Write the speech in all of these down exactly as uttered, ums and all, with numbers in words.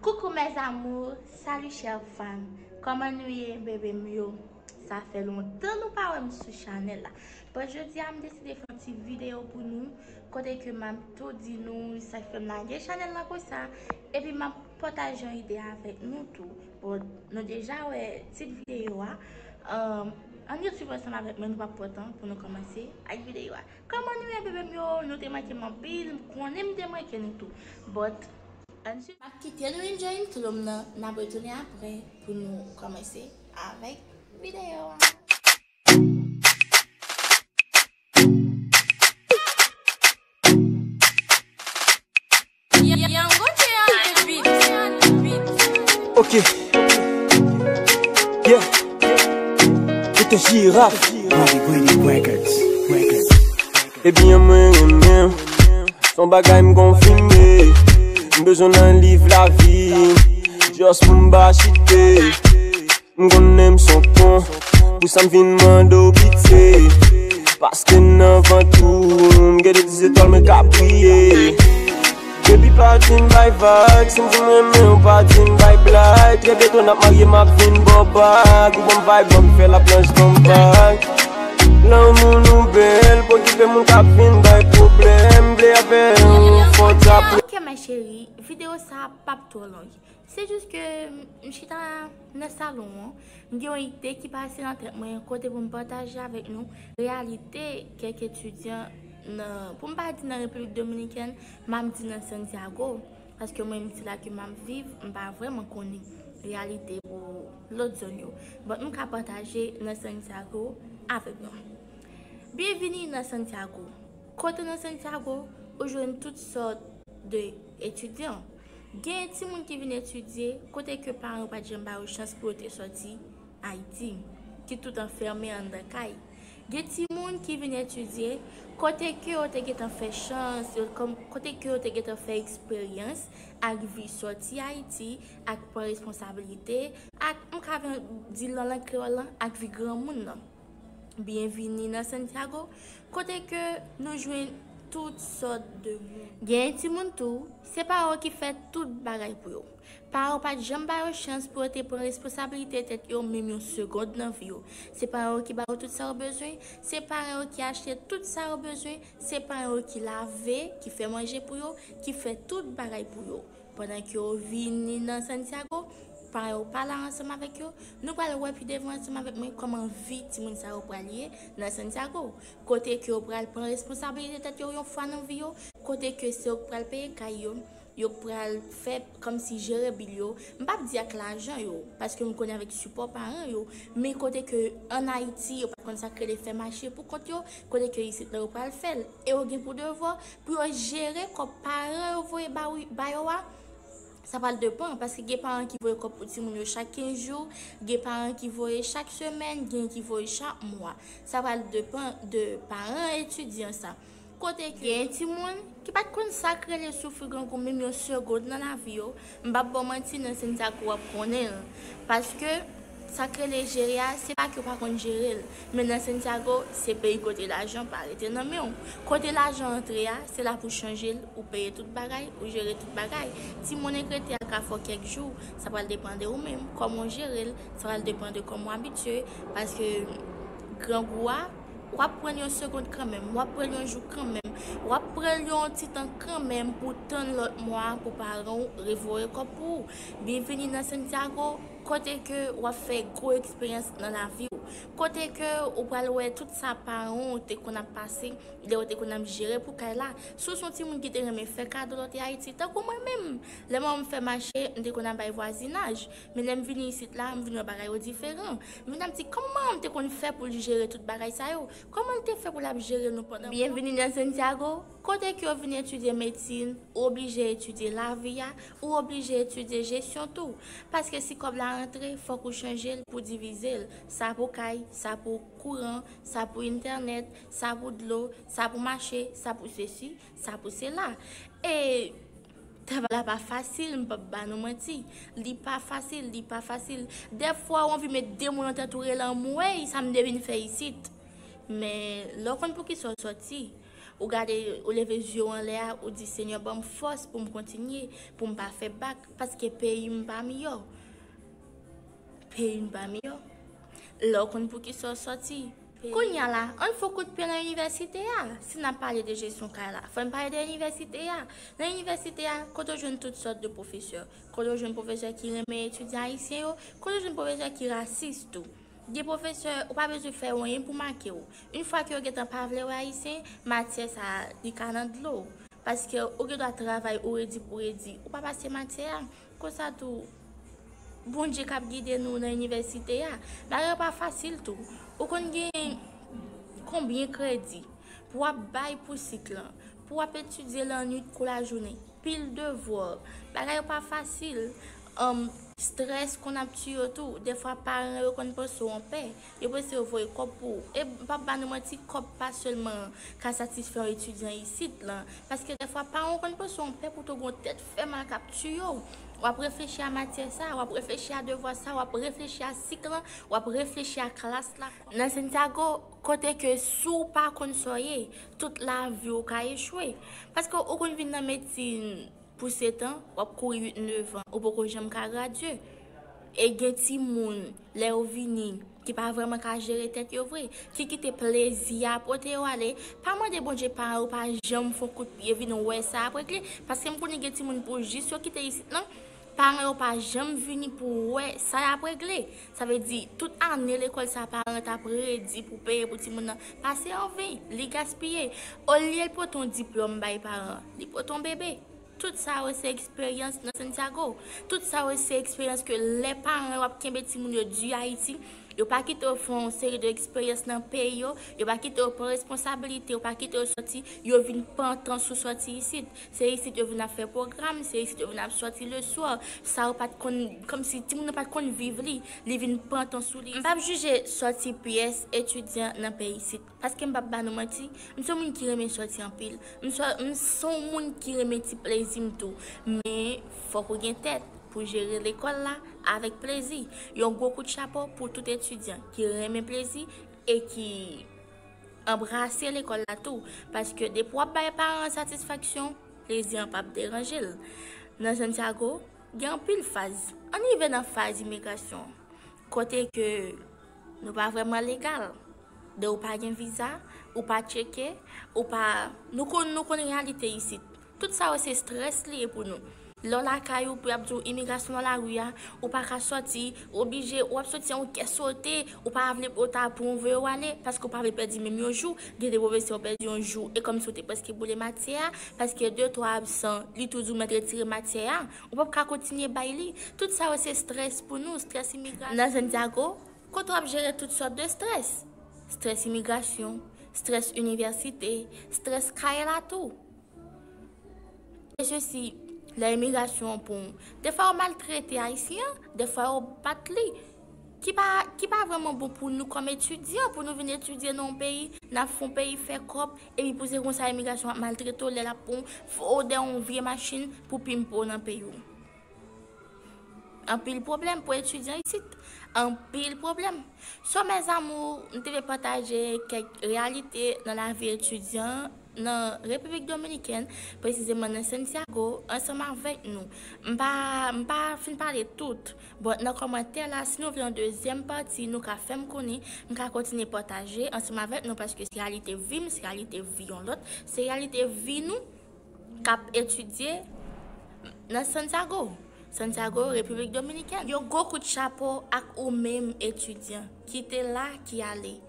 Coucou mes amours, salut chers fans. Kòman nou ye, bebe m yo? Sa fè lontan nou pa wè m sou chanèl la. Bon, jodi a m deside fè yon ti videyo pou nou, kote ke m ap tou di nou sa k fè m lage chanèl la konsa, epi m ap pataje yon ide avèk nou tou. Bon, nou deja wè tit videyo a. Um, ann ret swiv ansanm avèk mwen, nou p ap pran tan pou nou kòmanse ak videyo a. Kòman nou ye, bebe m yo? Nou te manke m anpil, m konnen m te manke nou tou. But, ann swiv. M ap kite nou enjoy intro m nan, n ap retounen apre pou nou kòmanse avèk videyo a. Ok. Yeah. Ou te jiraf. Ebyen mwen renmen w. Se yon bagay m konfime. M bezwen nan liv lavi. Just pou m pa chite. M konnen m se yon kon. Pou sa m vin mande w pitye. Paske nan vant ou m gen de ti zetwal mwen k ap briye. Baby pa di m bay vag, si m di m renmen w pa di m bay blag. Trè byento n ap marye, m ap vin ba w bag. Ou ban m vibe, ban m fè laplanch, ban m vag. Lanmou nou bèl, pa okipe moun k ap vin bay pwoblèm. M vle avè w fò t ap. Ok, ma chérie, videyo sa a p ap twò long. Se jis ke m chita nan salon an, m gen yon ide ki pase nan tèt mwen kote pou m pataje avèk nou reyalite kèk etidyan nan, pou m pa di nan Repiblik Dominikèn, m ap di nan Santiago, paske mwen menm se la ke m ap viv, m pa vrèman konnen reyalite pou lòt zòn yo. But m ka pataje nan Santiago avèk nou. Byenvini nan Santiago. Kote nan Santiago, ou jwenn tout sòt de etidyan. Gen timoun ki vin etidye kote ke paran yo pa t janm ba yo chans pou yo te sòti Ayiti, ki tout anfèmen anndan kay. Gen timoun ki vin etidye kote ke yo te gentan fè chans, yo kòm, kote ke yo te gentan fè eksperyans ak vi sòti Ayiti, ak pran responsablite, ak, m ka di l nan lang kreyòl lan, ak vi granmoun nan. Byenvini nan Santiago, kote ke nou jwenn tout sòt de moun. Gen timoun tou, se paran yo ki fè tout bagay pou yo. Paran yo pa t janm ba yo chans pou yo te pran responsablite tèt yo menm yon segond nan vi yo. Se paran yo ki ba yo tout sa yo bezwen, se paran yo ki achte tout sa yo bezwen, se paran yo ki lave, ki fè manje pou yo, ki fè tout bagay pou yo. Pandan ke yo vini nan Santiago, paran yo pale ansanm avèk yo. Nou pral wè pi devan ansanm avèk mwen kòman vi timoun sa yo pral ye nan Santiago. Kote ke yo pral pran responsablite tèt yo yon fwa nan vi yo. Kote ke se yo k pral peye kay yo. Yo k pral fè kòmsi jere bil yo. M p ap di ak lajan yo, paske m konnen avèk sipò paran yo. Men kote ke ann Ayiti, yo pa t konn sa k rele fè mache pou kont yo. Kote ke isit la yo pral fè l. E yo gen pou devwa pou yo jere kòb paran yo voye ba yo a. Sa pral depann, paske gen paran ki voye kòb pou timoun yo chak kenz jou, gen paran ki voye chak semèn, gen ki voye chak mwa. Sa pral depann de paran etidyan sa. Kote ke gen timoun ki pa t konn sa k rele soufri grangou menm yon segond nan lavi yo, m p ap ba w manti, nan Santiago w ap konnen l. Paske sa k rele jere a, se pa ke w pa konn jere l. Men nan Santiago, se peyi kote lajan pa rete nan men w. Kote lajan antre a, se la pou chanje l, ou peye tout bagay, ou jere tout bagay. Timoun e k rete a ka fè w kèk jou, sa pral depann de ou menm, kòman w jere l, sa pral depann de kòman w abitye, paske grangou a, w ap pran l yon segond kanmenm, w ap pran l yon jou kanmenm, w ap pran l yon ti tan kanmenm pou tann lòt mwa pou paran w revoye kòb pou ou. Byenvini nan Santiago, kote ke w ap fè gwo eksperyans nan lavi w. Kote ke ou pral wè tout sa paran w te konn ap pase, lè yo te konn ap jere pou kay la. Si w se yon timoun ki te renmen fè kado lè w te Ayiti, tankou mwen menm, lè manman m fè mache, m te konn ap bay vwazinaj. Men lè m vini isit la, m vin wè bagay yo diferan. M vin ap di, kòman manman m te konn fè pou l jere tout bagay sa yo? Kòman l te fè pou l ap jere nou pandan... Byenvini nan Santiago, kote ke w vin etidye medsin, ou oblije etidye lavi a, ou oblije etidye jesyon tou. Paske si kòb la rantre, fòk ou chanje l pou divize l. Sa pou kay, sa pou kouran, sa pou entènèt, sa pou dlo, sa pou mache, sa pou sesi, sa pou sela. E travay la pa fasil, m p ap ba nou manti. Li pa fasil, li pa fasil. Dèfwa, ou anvi met de moun nan tèt ou rele anmwey, sa m te vin fè isit. Men, lè w konn poukisa w sòti, Ou gade, ou leve zye w anlè a, ou di, Senyè, ban m fòs pou m kontinye, pou m pa fè bak, paske peyi m pa miyò. Peyi m pa miyò. Lè w konn poukisa w sòti. Kounye a la, ann fè kout pye nan inivèsite a. Si n ap pale de jesyon kay la, fò n pale de inivèsite a. Nan inivèsite a, kote w jwenn tout sòt de pwofesè. Kote w jwenn pwofesè ki renmen etidyan ayisyen yo, kote w jwenn pwofesè ki rasis tou. Gen pwofesè, ou pa bezwen fè anyen pou make w. Yon fwa ke yo gentan pa vle wè ayisyen, matyè sa a, li ka nan dlo. Paske ou gen dwa travay, ou redi pou redi, ou pa pase matyè a. Konsa tou, Bondye k ap gide nou nan inivèsite a. Bagay yo pa fasil tou. Ou konn gen konbyen kredi pou w ap bay pou sik lan, pou w ap etidye lannwit kou lajounen, pil devwa. Bagay yo pa fasil. Ann, strès konn ap tiye w tou. Defwa, paran yo konn panse w an pè. Yo panse yo voye kòb pou ou. E m p ap ba nou manti, kòb pa sèlman ka satisfè yon etidyan isit lan. Paske defwa, paran w konn panse w an pè, poutan w gen yon tèt fè mal k ap tiye w. W ap reflechi a matyè sa, w ap reflechi a devwa sa, w ap reflechi a sik lan, w ap reflechi a klas la. Nan Santiago, kote ke si w pa konn sa w ye, tout lavi w ka echwe. Paske ou konn vin nan medsin pou sèt an, w ap kouri uit, nèf an, ou poko janm ka gradye. E gen timoun, lè yo vini, ki pa vrèman ka jere tèt yo vre, ki kite plezi a pote yo ale. Pa mande Bondye paran yo pa janm fè yon kout pye vin wè sa y ap regle, paske m konnen gen timoun pou jis yo kite isit lan, paran yo pa janm vini pou wè sa y ap regle. Sa vle di, tout ane lekòl sa paran t ap redi pou peye pou timoun nan pase an ven, li gaspiye. Olye l pote yon diplòm bay paran, li pote yon bebe. Tout sa yo se eksperyans nan Santiago. Tout sa yo se eksperyans ke lè paran yo ap kenbe timoun yo di Ayiti, yo pa kite yo fè yon seri de eksperyans nan peyi yo, yo pa kite yo pran responsabilite, yo pa kite yo sòti, yo vin pantan sou sòti isit. Se isit yo vin ap fè pwogram, se isit yo vin ap sòti leswa. Sa yo pa t konn, kòmsi timoun nan pa t konn viv li, li vin pantan sou li. M p ap jije sòti pyès etidyan nan peyi isit. Paske m p ap ba nou manti, m se yon moun ki renmen sòti anpil. M se, m se yon moun ki renmen ti plezi m tou. Men, fòk ou gen tèt pou jere lekòl la avèk plezi. Yon gwo kout chapo pou tout etidyan ki renmen plezi e ki anbrase lekòl la tou. Paske depi w ap bay paran an satisfaksyon, plezi an p ap deranje l. Nan Santiago, gen anpil faz. Ann rive nan faz imigrasyon an. Kote ke nou pa vrèman legal. De ou pa gen viza, ou pa tcheke, ou pa, nou konn, nou konn reyalite isit. Tout sa yo se strès li ye pou nou. Lè w lakay ou, pou y ap di w imigrasyon nan lari a, ou pa ka sòti, ou oblije, w ap sòti an kè sote, ou pa vle pou yo ta pran w voye w ale, paske w pa vle pèdi menm yon jou, gen de pwofesè w pèdi yon jou, e kòmsi w te prèske boule matyè a, paske de twa absan, li tou di w mèt retire matyè a, ou p ap ka kontinye bay li. Tout sa yo se strès pou nou, strès imigrasyon. Nan Santiago, kote w ap jere tout sòt de strès. Strès imigrasyon, strès inivèsite, strès kay la tou. E sesi, lè imigrasyon an pran w, defwa yo maltrete Ayisyen an, defwa yo bat li. Ki pa, ki pa vrèman bon pou nou kòm etidyan, pou nou vin etidye nan yon peyi, n ap fè yon peyi fè kòb, epi pou se konsa imigrasyon ap maltrete w lè l ap pran w, fò w dèyè yon vye machin pou pimpe w nan peyi w. Anpil pwoblèm pou etidyan isit. Anpil pwoblèm. So, mes amours, m te vle pataje kèk reyalite nan lavi etidyan nan Repiblik Dominikèn, presizeman nan Santiago, ansanm avèk nou. M pa, m pa fin pale tout. Bon, nan kòmantè la, si nou vle yon dezyèm pati, nou ka fè m konnen, m ka kontinye pataje ansanm avèk nou, paske se reyalite vi m, se reyalite vi yon lòt, se reyalite vi nou k ap etidye nan Santiago. Santiago, Repiblik Dominikèn. Yon gwo kout chapo ak ou menm etidyan ki te la, ki ale,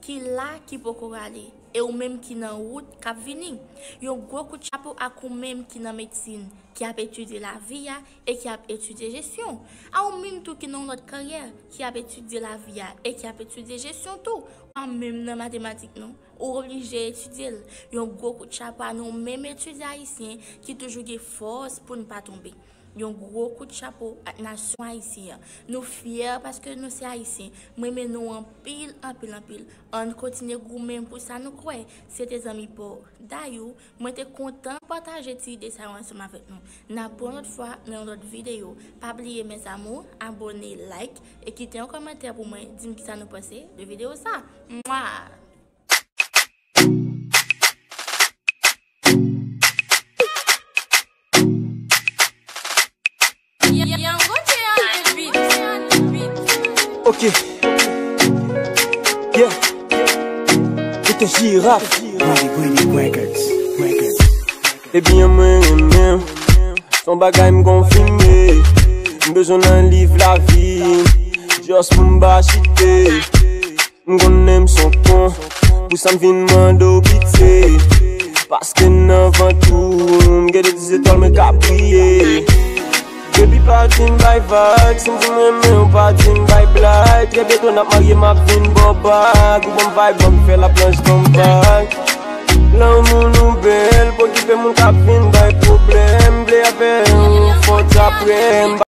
ki la, ki poko ale, e ou menm ki nan wout k ap vini. Yon gwo kout chapo ak ou menm ki nan medsin, ki ap etidye lavi a e ki ap etidye jesyon. A ou menm tou ki nan yon lòt karyè, ki ap etidye lavi a e ki ap etidye jesyon tou. Pa menm nan matematik non. Ou oblije etidye l. Yon gwo kout chapo a nou menm etidyan ayisyen ki toujou gen fòs pou n pa tonbe. Yon gwo kout chapo ak nasyon ayisyen an. Nou fyè paske nou se ayisyen. M renmen nou anpil, anpil, anpil. Ann kontinye goumen pou sa nou kwè. Se te zanmi pa w, Dayou. Mwen te kontan pataje ti ide sa yo ansanm avèk nou. N ap wè yon lòt fwa nan yon lòt videyo. Pa bliye, mes amours, abòne, like e kite yon kòmantè pou mwen. Di m kisa nou panse de videyo sa. Mwa! Ok. Yeah. Ou te jiraf. Greedy, greedy records, records. Ebyen mwen renmen w. Se yon bagay m konfime. M bezwen nan liv lavi. Just pou m pa chite. M konnen m se yon kon. Pou sa m vin mande w pitye. Paske nan vant ou, m gen de ti zetwal mwen k ap briye. Baby, pa di m bay vag, si m di m renmen w, pa di m bay blag. Trè byento n ap marye, m ap vin ba w bag. Ou ban m vibe, ban m fè laplanch, ban m vag. Lanmou nou bèl, pa okipe moun k ap vin bay pwoblèm. M vle avè w, fò w t apre m.